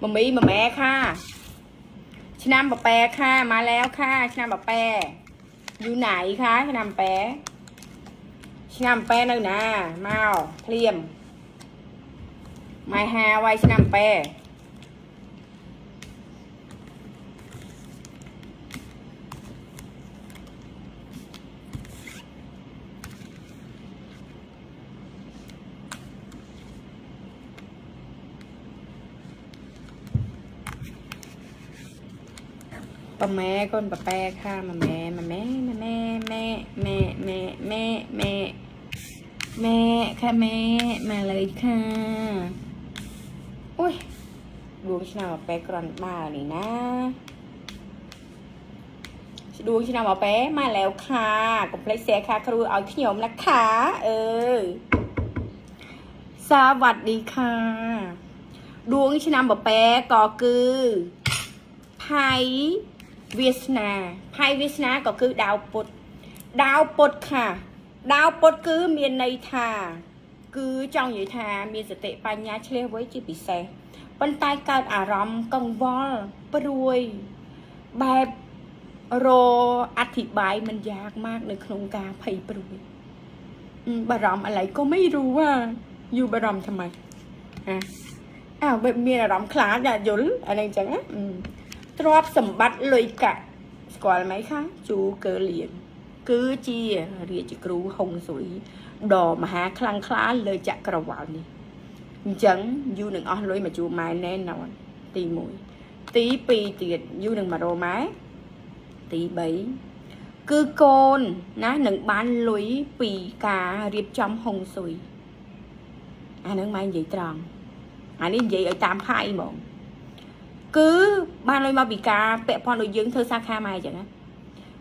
មមីមម៉ែค่ะឆ្នាំបแปค่ะมาแล้วค่ะឆ្នាំបแปอยู่ไหนคะឆ្នាំแปឆ្នាំแปនៅណាមកភ្លាមម៉ែហាไว้ឆ្នាំแป ปะแม่ก้นปะแป้ค่ะมาแม่มาแม่มาแม่แม่แม่แม่แม่แม่แม่ค่ะแม่มาเลยค่ะอุ้ยดวงชนะมาแป้กรอนบ้านี่นะดวงชนะมาแป้มาแล้วค่ะกดเพลย์เสียค่ะครูเอาขนมนะคะเออสวัสดีค่ะดวงชนะมาแป้ก็คือไพ่ វាសនាផៃវាសនាក៏គឺដាវពុតដាវពុតค่ะដាវពុតគឺមានន័យថា គឺចង់និយាយថាមានសតិបញ្ញាឆ្លៀសវៃជាពិសេសប៉ុន្តែកើតអារម្មណ៍កង្វល់ព្រួយបែបរអធិប្បាយមិនយ៉ាកมากនៅក្នុងការភ័យព្រួយបារម្ភอะไรก็ไม่รู้ว่าอยู่បារម្ភทำไมอ่ะอ้าวបែបមានអារម្មណ៍ខ្លាចอะយល់អានេះអញ្ចឹងណា ទ្រព្យសម្បត្តិលុយកាក់ស្គាល់ไหมคะจูเกอเหลียนគឺជារាជគ្រូហុងស៊ុយដ៏មហាខ្លាំងក្លាលើចក្រវាលនេះអញ្ចឹងយូនឹងអស់លុយមកជួបម៉ែណែនอนទី1ទី2ទៀតយូនឹងមករកម៉ែទី3គឺកូនណានឹងបានលុយពីការរៀបចំហុងស៊ុយអានឹងម៉ែនិយាយត្រង់អានេះនិយាយឲ្យតាមផៃហ្មង គឺបានលុយមកពីការពាក់ព័ន្ធដូចយើងធ្វើសាខាម៉ែអញ្ចឹងណា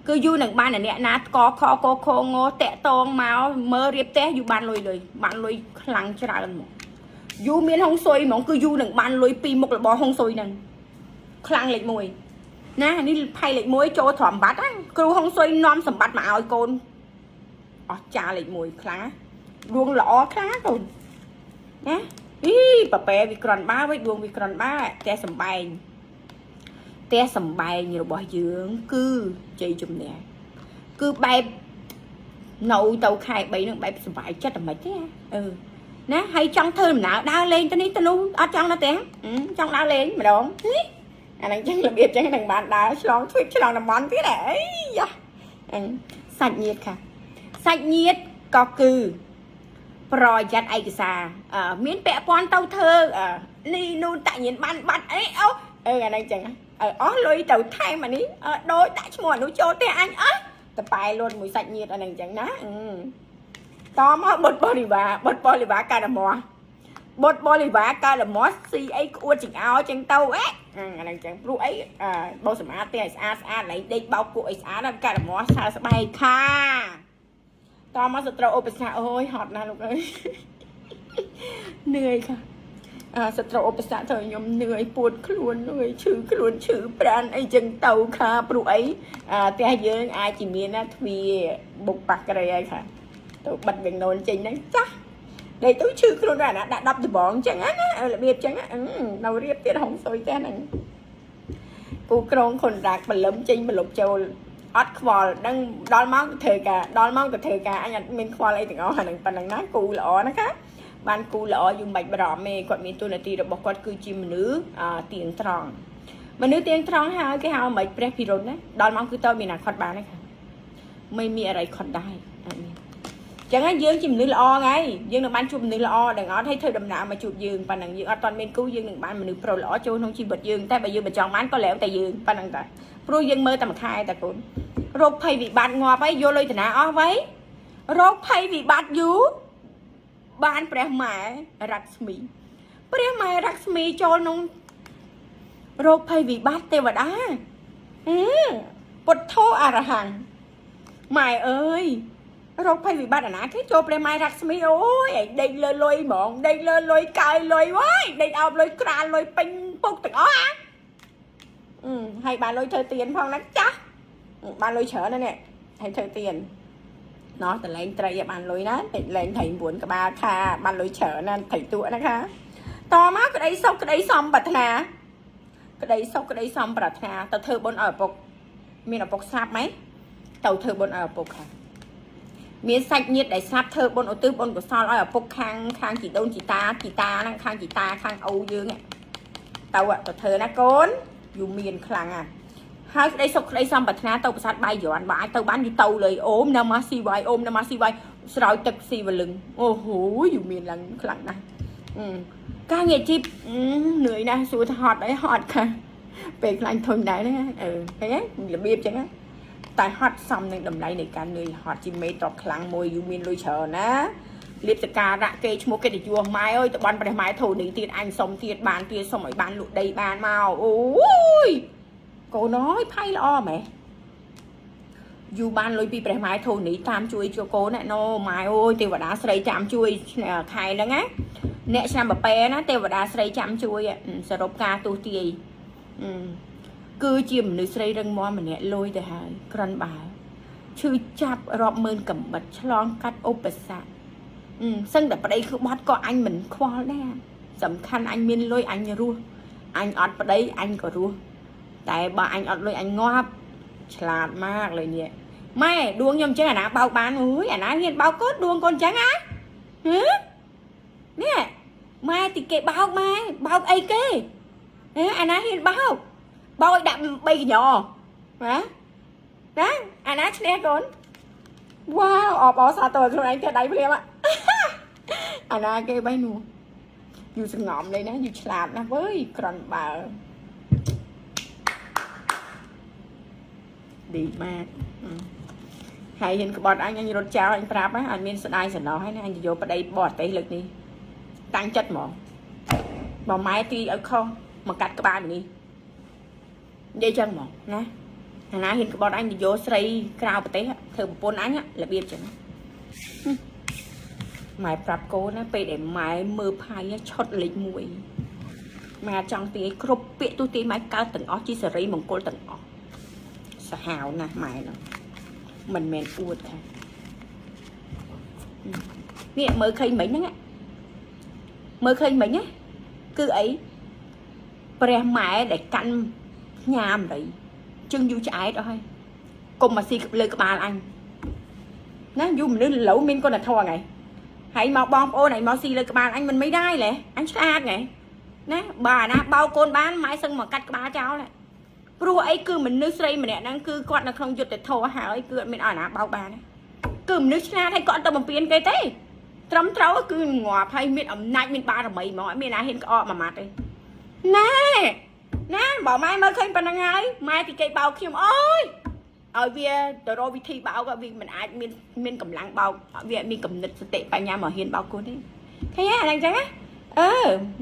គឺយូរនឹងបានអ្នកណាកខកខងតាក់តងមកមើលរៀបផ្ទះយូរបានលុយលុយបានលុយខ្លាំងច្រើនហ្មងយូរមានហុងស៊ុយហ្មងគឺយូរនឹងបានលុយពីមុខរបរហុងស៊ុយហ្នឹងខ្លាំងលេខ1ណានេះផៃលេខ1ចូលទ្រាំបាត់ណាគ្រូហុងស៊ុយនាំសម្បត្តិមកឲ្យកូនអស់ចាលេខ1ខ្លាំងណាដួងល្អខ្លាំងណាកូនណាអីប៉ប៉ែវាក្រន់បាវិញដួងវាក្រន់បាផ្ទះសំបែង ផ្ទះសំបែងរបស់យើងគឺជ័យជំនះគឺបែបនៅទៅខែ3នឹងបែបសុបាយចិត្តតែមិនទេអឺណាហើយចង់ធ្វើដំណើរដើរលេងទៅនេះទៅនោះអត់ចង់នៅផ្ទះចង់ដើរលេងម្ដងអាហ្នឹងចឹងរបៀបចឹងនឹងបានដើរឆ្លងទ្វីបឆ្លងតំបន់ទៀតអីយ៉ាសាច់ញាតិค่ะសាច់ញាតិក៏គឺប្រយ័ត្នឯកសារមានពាក់ព័ន្ធទៅធ្វើនេះនោះតញ្ញាណបានបាត់អីអូអឺអាហ្នឹងចឹងអស់លុយទៅថែមអានេះដូចដាក់ឈ្មោះអានោះចូលផ្ទះអញអស់តប៉ែលួនមួយសាច់ញាតិអាហ្នឹងចឹងណាតមកបុតបរិវាបុតបរិវាកើតអាមាស់បុតបរិវាកើតអាមាស់ស៊ីអីក្អួតចង្អោចឹងទៅអេអាហ្នឹងចឹងព្រោះអីបោសម្អាតផ្ទះឲ្យស្អាតស្អាតឡៃដេកបោកគក់ឲ្យស្អាតដល់កើតអាមាស់ឆើស្បែកខាតមកសត្រូវឧបសគ្គអូយហត់ណាស់លោកអើយនឿយค่ะ អាសត្រូវឧបសគ្គធ្វើឲ្យខ្ញុំនឿយពួតខ្លួននឿយឈឺខ្លួនឈឺប្រានអីចឹងទៅខាព្រោះអីអាផ្ទះយើងអាចជាមានណាទ្វារបុកប៉ះក្រែហើយខាទៅបិទវាងនោនចេញហ្នឹងចាស់ដេកទៅឈឺខ្លួនដែរណាដាក់10ដបងចឹងណារបៀបចឹងនៅរៀបទៀតហុងស៊ុយផ្ទះហ្នឹងគូក្រងខុនដាក់បលឹមចេញបលុបចូលអត់ខ្វល់ដឹងដល់ម៉ោងទៅធ្វើការដល់ម៉ោងទៅធ្វើការអញអត់មានខ្វល់អីទាំងអស់អាហ្នឹងប៉ុណ្ណឹងណាគូល្អណាកាបានគូល្អយូរមិនបាច់បារម្ភទេគាត់មានតួនាទីរបស់គាត់គឺជាមនុស្សទៀងត្រង់មនុស្សទៀងត្រង់ហើយគេហៅមិនព្រះភិរុណណាដល់ម៉ោងគឺតើមានណាខត់បានទេค่ะไม่มีอะไรខត់ដែរអត់មានចឹងយើងជាមនុស្សល្អថ្ងៃយើងនឹងបានជួបមនុស្សល្អដែលអត់ឲ្យធ្វើដំណើរមកជួបយើងប៉ុណ្ណឹងយើងអត់ទាន់មានគូយើងនឹងបានមនុស្សប្រុសល្អចូលក្នុងជីវិតយើងតែបើយើងមិនចង់បានក៏แล้วតែយើងប៉ុណ្ណឹងតាព្រោះយើងមើលតែមួយខែតាកូនរោគភ័យវិបត្តិងាប់ហើយយកលុយតាណាអស់វៃរោគភ័យវិបត្តិយូរបានព្រះម៉ែរស្មីព្រះម៉ែរស្មីចូលក្នុងរោគភ័យវិបត្តិទេវតាពុទ្ធោអរហង្គម៉ែអើយរោគភ័យវិបត្តិអាណាគេចូលព្រះម៉ែរស្មីអូយឯងដេកលើលុយហ្មងដេកលើលុយកាយលុយវ៉យដេកអោបលុយក្រាលលុយពេញពុកទាំងអស់អាហើយបានលុយធ្វើទៀនផងណាចាស់បានលុយច្រើនណាស់នេះហើយធ្វើទៀន ណោះតលែងត្រីឲ្យបានលុយណាលែងត្រី9ក្បាលខាបានលុយច្រើនណាត្រីទួណាខាតមកក្តីសុខក្តីសំប្រាថ្នា ក្តីសុខក្តីសំប្រាថ្នាទៅធ្វើបុណ្យឲ្យឪពុកមានឪពុកស្លាប់ไหมទៅធ្វើបុណ្យឲ្យឪពុកค่ะមានសាច់ញាតិដែលស្លាប់ធ្វើបុណ្យឧទ្ទិសបុណ្យកុសលឲ្យឪពុកខាងខាងជីដូនជីតាជីតាហ្នឹងខាងជីតាខាងឪយើងហ្នឹងទៅទៅធ្វើណាកូនយូមានខ្លាំងអាហើយក្តីសុខក្តីសំប្រាថ្នាទៅប្រាសាទបាយយ័នបើអាចទៅបានយូទៅលើអូមនមស៊ីវាយអូមនមស៊ីវាយស្រោចទឹកស៊ីវលឹងអូហូយូមានឡើងខ្លាំងណាស់ការងារជីបនឿយណាស់សួរថាហត់អីហត់ค่ะពេលខ្លាញ់ធុញដែរណាអឺឃើញទេរបៀបចឹងណាតែហត់សមនឹងតម្លៃនៃការនឿយហត់ជាមេតបខ្លាំងមួយយូមានលុយច្រើនណាលៀបសការៈគេឈ្មោះកិត្តិយសម៉ែអើយតបនព្រះម៉ែធូនីទៀតអញសុំទៀតបានទៀតសុំឲ្យបានលក់ដីបានមកអូយកូនអើយផៃល្អម៉េះយូបានលុយពីព្រះម៉ែធូនីតាមជួយជួកូនណាណូម៉ែអើយទេវតាស្រីចាំជួយខែហ្នឹងណាអ្នកឆ្នាំប្រប៉ែណាទេវតាស្រីចាំជួយសរុបការទូទាយគឺជាមនុស្សស្រីរឹងមាំម្នាក់លុយទៅហើយក្រាន់បើឈឺចាប់រាប់ម៉ឺនកំបិតឆ្លងកាត់ឧបសគ្គសឹងតែប្តីគឺបត់ក៏អញមិនខ្វល់ដែរសំខាន់អញមានលុយអញរស់អញអត់ប្តីអញក៏រស់តែបើអញអត់លុយអញងាប់ឆ្លាតมากเลยនេះម៉ែដួងខ្ញុំអញ្ចឹងអាណាបោកបានអូយអាណាហ៊ានបោកកូនដួងកូនអញ្ចឹងណាហឺនេះម៉ែទីគេបោកម៉ែបោកអីគេហ៎អាណាហ៊ានបោកបោកឲ្យដាក់3កញ្ញណាណាអាណាឈ្នះកូនវ៉ាវអបអសាទរខ្លួនឯងផ្ទះដៃភ្លាមអាណាគេបីនោះយូសងំលេណាយូឆ្លាតណាស់វើយក្រន់បើឌីម៉ាតហើយហ៊ានក្បត់អញអញរត់ចោលអញប្រាប់ណាអត់មានស្ដាយសំណោះហើយណាអញទៅយកប្តីបរទេសលើកនេះតាំងចិត្តហ្មងបើម៉ែទីឲ្យខុសមកកាត់ក្បាលនេះនិយាយចឹងហ្មងណាអាណាហ៊ានក្បត់អញទៅយកស្រីក្រៅប្រទេសធ្វើប្រពន្ធអញរបៀបចឹងម៉ែប្រាប់កូនណាពេលដែលម៉ែមើលផៃឈុតលេខ1ម៉ែចង់ទាយគ្រប់ពាក្យទូទាយម៉ែកើតទាំងអស់ជាសេរីមង្គលទាំងអស់សាហាវណាស់ម៉ែនោះមិនមែនអួតค่ะនេះមើលឃើញមិញហ្នឹងមើលឃើញមិញណាគឺអីព្រះម៉ែដែលកាន់ញ៉ាមរីជឹងយូឆ្អែតអស់ហើយកុំមកស៊ីលើក្បាលអញណាយូមនុស្សឡូវមានគុណធម៌ថ្ងៃហើយមកបងប្អូនហើយមកស៊ីលើក្បាលអញមិនមិនដែរលេអញឆ្លាតថ្ងៃណាបើអាណាបោកូនបានម៉ែសឹងមកកាត់ក្បាលចោលព្រោះអីគឺមនុស្សស្រីម្នាក់ហ្នឹងគឺគាត់នៅក្នុងយុទ្ធធម៌ហើយគឺអត់មានឲ្យអាណាបោកបានគឺមនុស្សឆ្លាតហើយគាត់អត់ទៅបំពេញគេទេត្រឹមត្រូវគឺងាប់ហើយមានអំណាចមានបារមីហ្មងអត់មានណាហ៊ានក្អកមួយម៉ាត់ទេណែណាបើម៉ែមើលឃើញប៉ុណ្្នឹងហើយម៉ែទីគេបោកខ្ញុំអើយឲ្យវាទៅរកវិធីបោកវាមិនអាចមានមានកម្លាំងបោកវាមានកំណត់សតិបញ្ញាមកហ៊ានបោកកូនទេឃើញទេអាហ្នឹងចឹងណាអឺ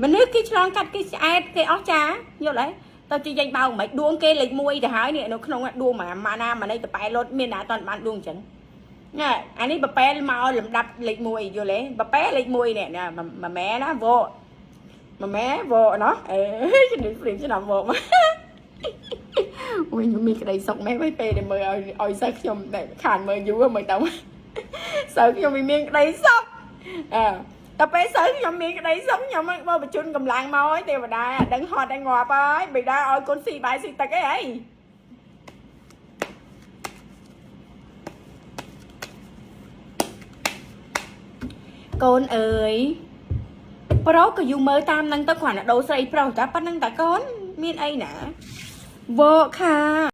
មនុស្សគេឆ្លងកាត់គេឆ្អែតគេអស់ចាយល់ទេតើជីចេញបោកមិនដួងគេលេខ1ទៅហើយនេះនៅក្នុងដួងម៉ាណាម៉ានេះតប៉ែលុតមានណាតន់បានដួងចឹងណាអានេះបប៉ែលមកលំដាប់លេខ1យល់ទេបប៉ែលេខ1នេះណាម៉ែណាវកម៉ែវកណោះអេជំនាញព្រៀងឆ្នាំវកមកវិញមានក្តីសុខមែនវិញពេលដែលមើលឲ្យឲ្យសិស្សខ្ញុំដែលខានមើលយូរមើលទៅសិស្សខ្ញុំវាមានក្តីសុខអើតែពេលសិស្សខ្ញុំមានក្តីសុខខ្ញុំមកបញ្ជូនកម្លាំងមកឲ្យទេវតាដឹងហត់ឲ្យងាប់ហើយបិតាឲ្យកូនស៊ីបាយស៊ីទឹកអីហីកូនអើយប្រុសក៏យូរមើលតាមនឹងទៅគ្រាន់តែដូរស្រីប្រុសតែប៉ុណ្្នឹងតាកូនមានអីណាវកខា